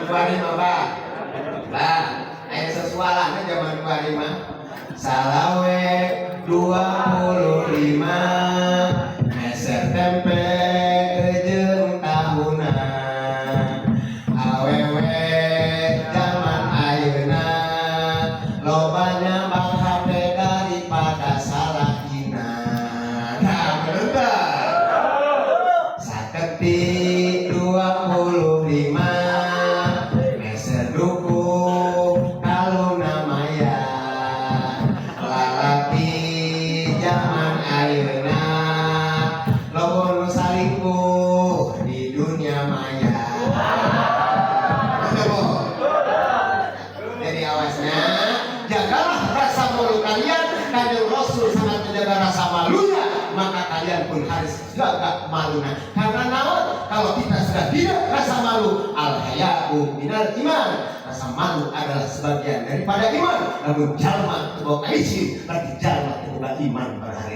Kuari mah, Bah. Bah, aya sesualana zaman kuari mah. Salawe 25 meser tempe jeung tahuna. Awewe zaman ayeuna loba nyambak HP daripada salakina. Nah, bener teu? Saketik 25 meser duku ka Luna Maya. Lalaki zaman ayeuna loba nu salingkuh di dunia maya. Betul, Bu? Jadi awasnya, jagalah rasa malu kalian. Kanjeng Rasul sangat menjaga rasa malunya, maka kalian pun harus jaga malunya. Karena naon? Kalau kita sudah tidak rasa malu, al haya'u minal iman. Rasa malu adalah sebagian daripada iman. Lamun jalma teu boga isin, berarti jalma teu boga iman pada hari ini.